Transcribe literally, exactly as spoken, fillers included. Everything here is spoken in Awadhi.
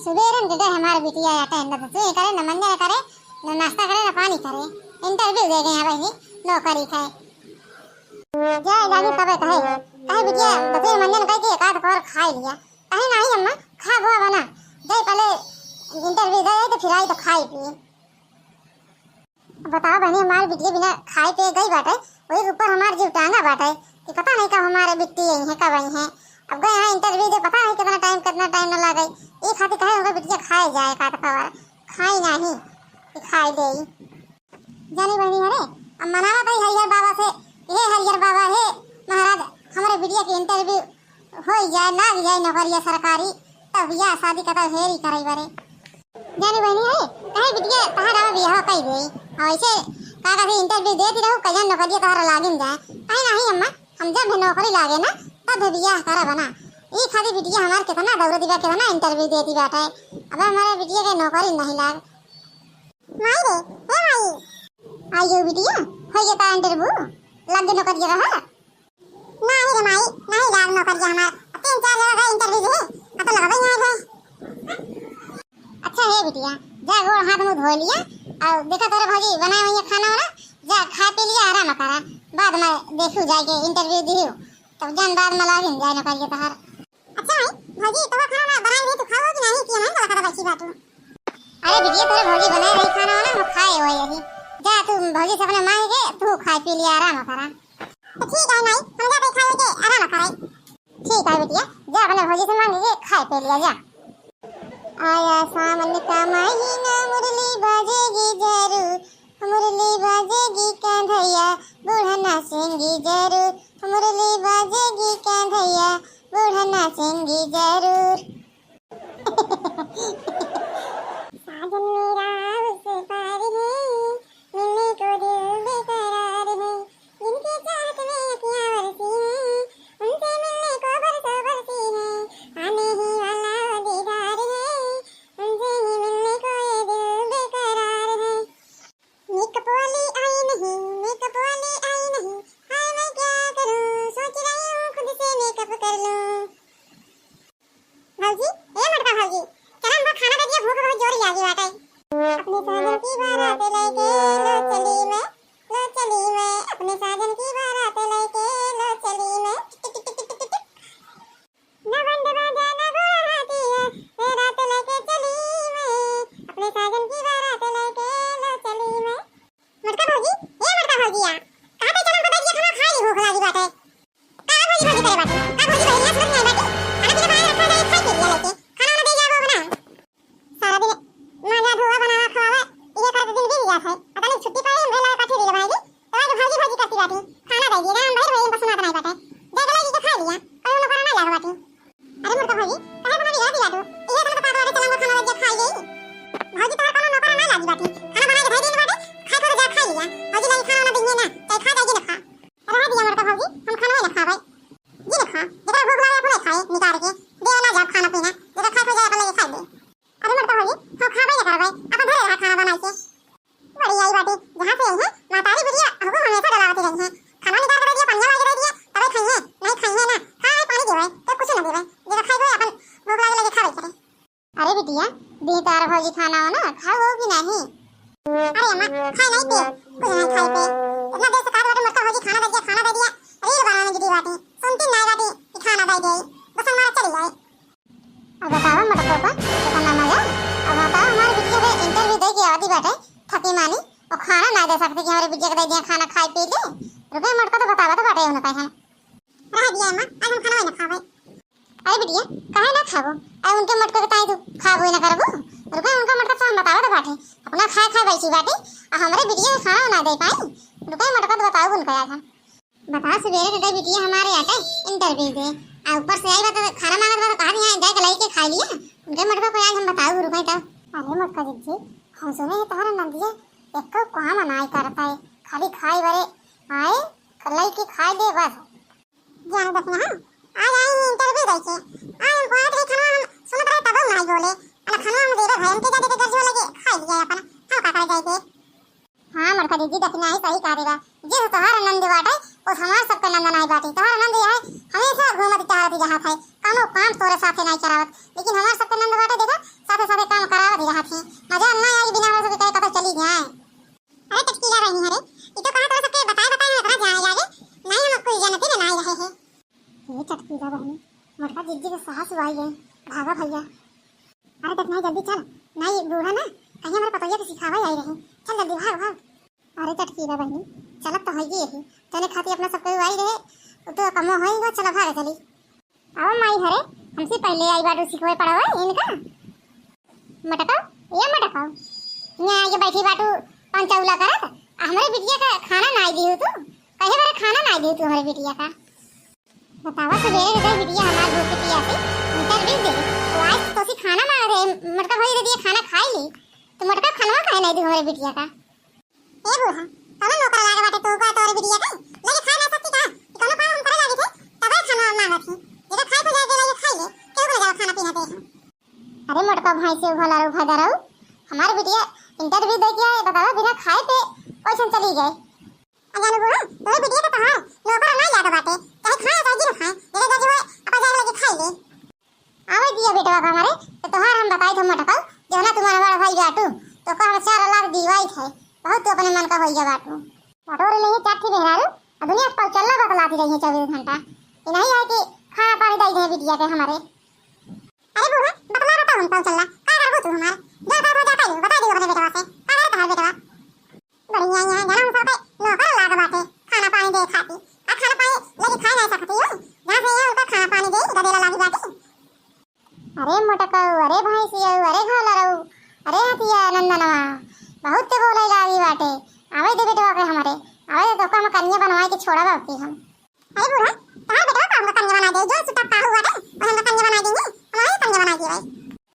सुबेरे में डर हमार बिटिया आटे, न तो चुई करे, न मंजन करे, न नाश्ता करे, न पानी करे। Interview दे गए हैं भाई, नौकरी का। जाए लागी तबे कहे, कहे बिटिया, बतुए मंजन कह के एक आध कौर खाई लिया। कहे, "नहीं अम्मा, खा हुआ बना। जाए पहले interview दे, तो फिर आई तो खाई पी।" बताओ बहनी, हमार बिटिया बिना खाए पिए गई बाटे, वही ऊपर हमार जीव टांगा बाटे कि पता नहीं कब हमारे बिट्टी आई हैं, कब आई हैं। अब गए हैं interview दे, पता नहीं कितना time, कितना time न लागे। ये खातिर कहे उनका बिटिया खाए जाए का तो कवर, खाई नहीं कि खाए दे। जानी बहनी हरे, अब मनावा भाई हरिहर बाबा से, "हे हरिहर बाबा, हे महाराज, हमारे बिटिया के interview हो जाए, लाग जाए नौकरिया सरकारी, तब बियाह शादी का तब हेरी करे बरे।" जानी बहनी है, कहे बिटिया तहार आवा बियाह कई दे। और ऐसे का कहते interview देती रहू, कजन नौकरिया तहार लागिन जाए। कहे, "नहीं अम्मा, हम जब भी नौकरी लागे ना, तब भी बियाह करब ना।" ई खातिर बिटिया हमार कितना दौड़ दिबा, कितना interview देती बाटे। अब हमारे बिटिया के नौकरी नहीं लाग। माई रे, हे माई। आइयो बिटिया, हो गया का interview? लग गए नौकरिया रहा? नाही रे माई, नाही लाग नौकरिया हमार। अब तीन चार जगह गए interview दे, अब तो लगबे नहीं है। अच्छा हे बिटिया, जा गोड़ हाथ मुंह धो लिया, और देखा तोरे भौजी बनाए हुई है खाना वाना, जा खा पी लिया, आराम करा, बाद में देखू जाके interview दियो, तब जान बाद में लागिन जाए नौकरिया तहार। अच्छा माई, भौजी तो खाना ना बनाई रही, तू खाओ कि नहीं कि नहीं, बोला खाता बच्ची बातू। अरे बिटिया, तोरे भौजी बनाए रही खाना वाना, हम खाए हुए यही। जा तू भौजी से अपने मांग के तू खाए पी लिया, आराम करा। तो ठीक है माई, हम जाते खाए के आराम करे। ठीक है बिटिया, जा अपने भौजी से मांग के खाए पी लिया जा। आया सावन का महीना, मुरली बजेगी जरूर, मुरली बजेगी कंधैया, बूढ़ा नाचेंगी जरूर, मुरली बजेगी कंधैया, बूढ़ा नाचेंगी जरूर। साजन मेरा उस पार है, मिलने को दिल बेकरार है, जिनके चाहत में अखियां बरसी हैं, उनसे मिलने को बरसों बरसी है, आने ही वाला वो दीदार है, उनसे ही मिलने को ये दिल बेकरार है। मेकअप वाली आई नहीं, मेकअप वाली आई नहीं, हाय मैं क्या करूं, सोच रही हूँ खुद से मेकअप कर लूं। भौजी, ए मोटका भौजी, चला हमका खाना दे दिया, भूख बहुत जोर लागी बाटे। अपने साजन की बारात लेके लो चली मैं, लो चली मैं, अपने साजन की बारात लेके लो चली मैं। ना बंड बाजा ना गोरा हाथी है, ये रात लेके चली मैं, अपने साजन की बारात लेके लो चली मैं। मोटका भौजी, ए मोटका भौजी आ, कहाँ पे चलम पता दिया, खाना खाए ली, भूख लागी बाटे। का भौजी भौजी करे बाटे? का भौजी बहनिया सुनत नहीं बाटे? खाना पीना बनाए रखा जाए, खाए के लिए लेके। खाना वाना दे जाबो बना। सारा दिन मांजा धोवा बनावा खवावा, ये करत दिन बीत जात है। पता नहीं छुट्टी पाए, हम रेला काठी रेला भाई। तो आज भौजी भौजी करती बाटी। खाना दे दिए, हम भाई भाई इनको सुनात नहीं बाटे। दे गला जी के खा लिया, और उन लोग ना लाग बाटी। अरे मोटका भौजी, काहे बना बिगाड़ दिया तू? ये तो बता दो, अरे चला हम खाना दे दिया, खाई गई। भौजी तोहर कोनो नौकर ना लागी बाटी। खाना बना के दे दिन बाटे, खाए तो जा खाई लिया। भौजी नहीं खाना ना दे ना, चाहे खा जाए ना खा। रह दिया मोटका भौजी, हम खाना ना खावे। जी ना खा, जेकरा भूख लागे अपने खाए निकाल के, दे ना जाब खाना पीना, जेकरा खाए को जाए अपन लेके खाए ले। अरे मोटका भौजी, हम खाबे ना करबे, अपन घरे रहा खाना बनाई के। बड़ी आई बाटी, जहाँ से आई है, मातारी बुढ़िया, हमको हमेशा डरावती रही है। खाना निकाल के दे दिया, पनिया ला के दे दिया, तबे खाइए, नहीं खाइए ना, खाए पानी देवे, तो कुछ ना देवे, जेकरा खाए को अपन भूख लागे लगे खावे करे। अरे बिटिया, दी तार भौजी खाना हो ना, खाओ हो कि नहीं? अरे अम्मा, खाए नहीं पे, कुछ नहीं खाए पे। इतना देर से कहत बाटे मोटका भौजी खाना दे दिया, खाना दे दिया। रील बनाने की दी बाटी, सुनती नहीं बाटी कि खाना दे दे। बस हमारा चली जाए। अब बतावा मोटका का कितना मजा। अब बतावा हमारे बिटिया के interview दे के आवती बाटे, थकी मानी, और खाना ना दे सकते कि हमारे बिटिया के दे दिया खाना खाए पी ले। रुके मोटका तो बतावा तो बाटे उन्हें कहीं हम। रह दिया अम्मा, आज हम खाना ना खावे। अरे बिटिया, काहे ना खाबो? अरे उनके मटका के ताई तू खाबो ही ना करबो? रुके, उनका मटका तो हम बतावत बाटे। अपना खाए खाए बैठी बाटे, आ हमरे बिटिया के खाना ना दे पाई। रुके, मटका तो बताओ उनका आज हम। बताओ, सुबेरे के गई बिटिया हमारे आटे interview दे, आ ऊपर से आई बात खाना मांगत बा तो कहा दिया जाए के लाई के खा लिया। उनके मटका को आज हम बताओ रुके तब। अरे मोटका जिज्जी, हम सुने हैं तुम्हारा नंदिया एक काम नाई करता है, खाली खाए बरे आए, लाई के खाए दे बस। जान दखिना, हाँ? आज आई interview दे के। आज हम कोई खाना हम सुनत रहे तब नहीं बोले। अला खाना हम दे रहे, हम के जाते के गर्ज लगे, खाई लिया अपन। हम का करे जाए के? हाँ, मोटका जिज्जी दखिना ही सही कहा देगा। जे तोहार नंद बाटे, वो हमार सबके नंद नहीं बाटे। तोहार नंद यह है, हमेशा घूमत टहरत जहाँ है। कौनो काम तोरे साथे नहीं करावत। लेकिन हमार सबके नंद बाटे, देखा, साथे अरे टटनाई, जल्दी चल, नाई बूढ़ा ना कहीं हमारे पतोहिया के सिखावे आई रहे। चल जल्दी भाग, भाग। अरे चटकीरा बहिनी, चलत तो होइए ही, तोने खातिर अपना सबके आई रहे, उ तो कमो होई गो, चल भाग चली। आओ माई घरे, हमसे पहले आई बाटू सिखवे पढ़ावे इनका। मटकाओ, ये मटकाओ, यहाँ आके बैठी बाटू पंचौला करत, आ हमारे बिटिया का खाना नाई दिहू तू, कहे बारे खाना नाई दिहू तू हमारे बिटिया का। बतावा, सुबेरे से बिटिया हमार भूख के पियासी इंटरव्यू दे, तो आज तो सी खाना मांग रहे, मटका भरी दे दिया, खाना खाई ली, तो मटका खानवा काहे नाई दिहू हमारे बिटिया का? ए बूढ़ा, कौनो नौकर लागे बाटे तू का तोरे बिटिया के? लेके खाए ना सकती का? कि कौनो काम हम करे लागी थे, तबे खाना मांगत ही। जेकर खाए को जाए के लागे खाई ले, केहू को ले जाओ खाना पीना दे हम। अरे मोटका भाई से उभा लारू भाई दराऊ, हमार बिटिया इंटरव्यू दे के आए, बतावा बिना खाए पे कैसन चली गए? अजान बूढ़ा, तोरे बिटिया के तोहार नौकर ना लागे बाटे, चाहे खाए चाहे जिन खाए, जेकर जजी होए, अपन जाए लगे खाई ले। आवे दिया बेटवा का हमारे, तो तोहार हम बताई थे मोटका, जो ना तुम्हारा बड़ा भाई बाटू, तो का हम चार लाख दिवाई थे, बहुत तू अपने मन का होई जा बाटू। बटोरे नहीं चार थी मेहरारू, और दुनिया पर चलना बतलाती रही है चौबीस घंटा। ये नहीं है कि खाना पानी दे दे बिटिया के हमारे। अरे बूढ़ा, बतला बता हम तो चलना, का करबू तू हमार? जो करबू जा करियो, बता दियो अपने बेटवा से, का करे तोहार बेटवा? बढ़िया यहाँ जाना हम सबके नौकर लाग बाटे, खाना पानी दे खाती। आ खाना पानी लेके खाए नहीं सकती हो, जहाँ से यहाँ उनका खाना पानी दे गदेला लागी बाटे। अरे मोटकऊ, अरे भैंसियऊ, अरे घोलरऊ, अरे हथिया नंदनवा, बहुत ते बोले लागी बाटे। आवे दे बेटवा के हमारे, आवे दे, तोका हम कनिया बनवाए के छोड़ा बाबती हम। अरे बूढ़ा, तोहार बेटवा का हमका कनिया बना दे, जो सुता का हुआ रे, और हमका कनिया बना देंगे, हमारे कनिया बना दे भाई।